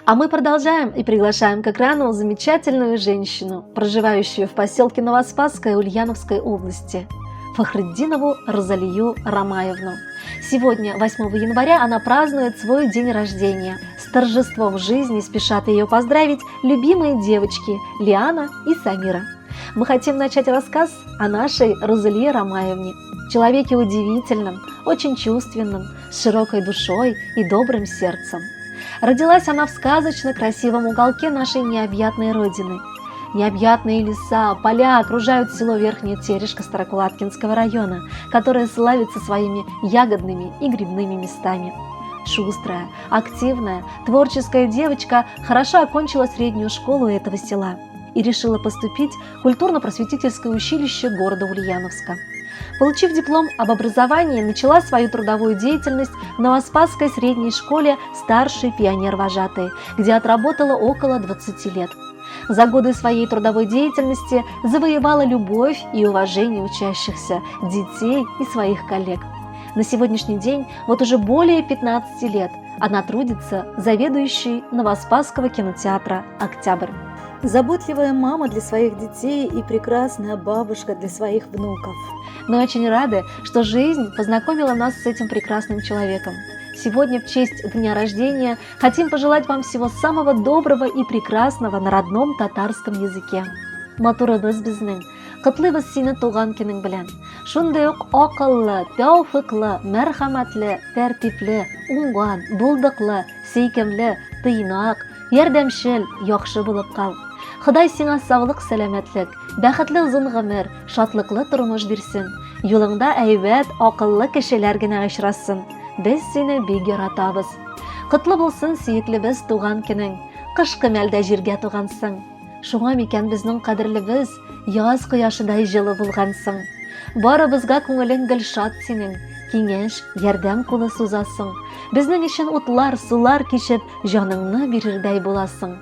А мы продолжаем и приглашаем к экрану замечательную женщину, проживающую в поселке Новоспасское Ульяновской области, Фахретдинову Розалию Рамаевну. Сегодня, 8 января, она празднует свой день рождения. С торжеством жизни спешат ее поздравить любимые девочки Лиана и Самира. Мы хотим начать рассказ о нашей Розалии Рамаевне, человеке удивительном, очень чувственном, с широкой душой и добрым сердцем. Родилась она в сказочно красивом уголке нашей необъятной родины. Необъятные леса, поля окружают село Верхняя Терешка Старокулаткинского района, которое славится своими ягодными и грибными местами. Шустрая, активная, творческая девочка хорошо окончила среднюю школу этого села и решила поступить в культурно-просветительское училище города Ульяновска. Получив диплом об образовании, начала свою трудовую деятельность в Новоспасской средней школе старшей пионер-вожатой, где отработала около 20 лет. За годы своей трудовой деятельности завоевала любовь и уважение учащихся, детей и своих коллег. На сегодняшний день, вот уже более 15 лет, она трудится заведующей Новоспасского кинотеатра «Октябрь». Заботливая мама для своих детей и прекрасная бабушка для своих внуков. Мы очень рады, что жизнь познакомила нас с этим прекрасным человеком. Сегодня в честь дня рождения хотим пожелать вам всего самого доброго и прекрасного на родном татарском языке. Матурыбыз безнең, котлыйбыз сине туган көнең белән. Шундый ук акыллы, тәүфыклы, мәрхәмәтле, тәртипле, уңган, булдыклы, сөйкемле, тыйнак, ярдәмчел, яхшы булып кал. Ходай сиңа саулык, сәламәтлек, бәхетле озын гомер, шатлыклы тормыш бирсен. Юлыңда әйбәт, акыллы кешеләр генә очрасын. Без сине бик яратабыз. Котлы булсын, сөеклебез, туган көнең. Кышкы мәлдә җиргә тугансың. Шуңа микән безнең кадерлебез яз кояшыдай җылы булгансың. Барыбызга күңелең гел шат синең. Киңәш, ярдәм кулы сузасың. Безнең өчен утлар, сулар кичеп, җаныңны бирердәй буласың.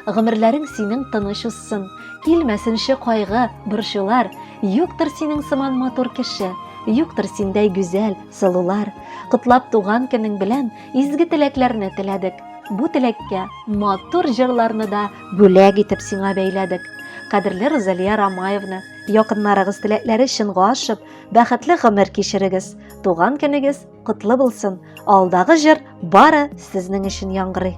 Гомерләрең синең тыныч узсын. Килмәсенче кайгы, борчулар. Юктыр синең сыман матур кеше. Юктыр синдәй гүзәл, сылулар. Котлап туган көнең белән изге теләкләрне теләдек. Бу теләккә матур җырларны да бүләк итеп сиңа бәйләдек. Кадерле Розалия Рамаевна, якыннарыгыз теләкләре чынга ашып, бәхетле гомер кичерегез. Туган көнегез котлы булсын. Алдагы җыр бары сезнең өчен яңгырый.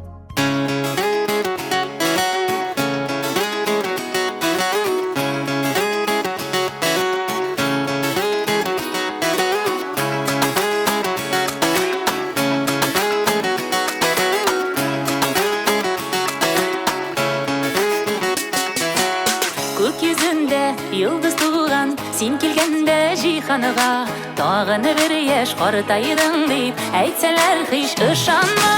Күк йөзендә йолдыз туган, син килгәндә җиһанга, тагын бер яшь картайдың дип әйтсәләр, һич ышанма.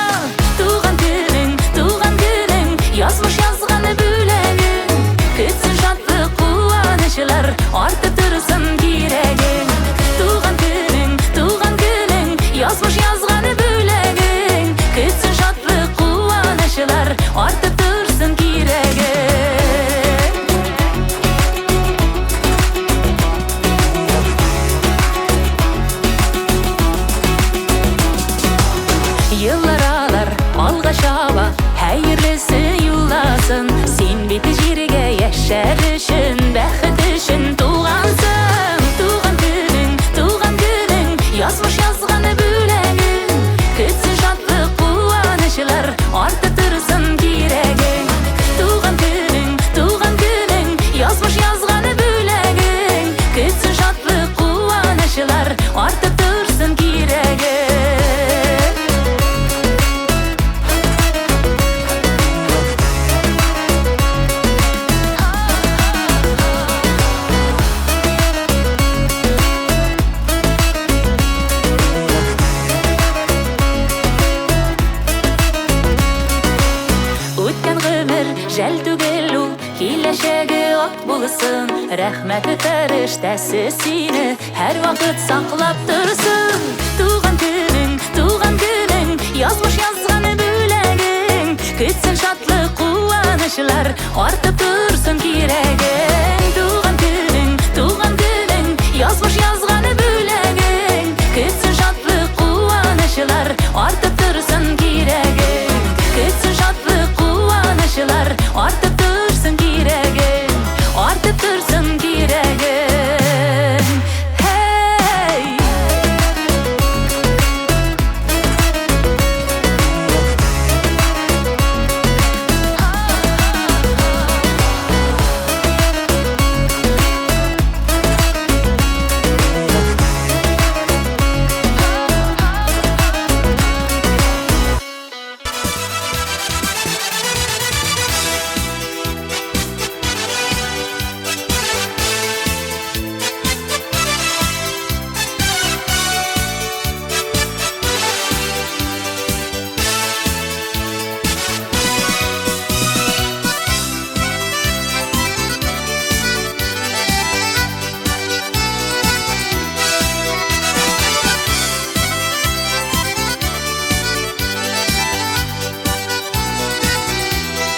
Туган көнең, туган көнең, язмыш язган бүләгең. Көтсен шатлык, куанычлар, артып торсын кирәгең. Туган көнең, туган көнең, язмыш язган бүләгең. Көтсен шатлык, куанычлар, артып торсын кирәгең. Еллар алар алга чаба, хәерлесе юлласын. Син бит җиргә яшәр өчен, бәхет өчен тугансың. Туган көнең, туган көнең, язмыш язган бүләгең. Көтсен шатлык, куанычлар, артып торсын кирәгең. Туган көнең, туган көнең, язмыш язган бүләгең. Көтсен шатлык, куанычлар, артып торсын кирәгең. Үткән гомер жәл түгел ул, киләчәге ак булсын. Рәхмәт фәрештәсе сине һәрвакыт саклап торсын. Туган көнең, туган көнең, язмыш язган бүләгең. Көтсен шатлык, куанычлар, артып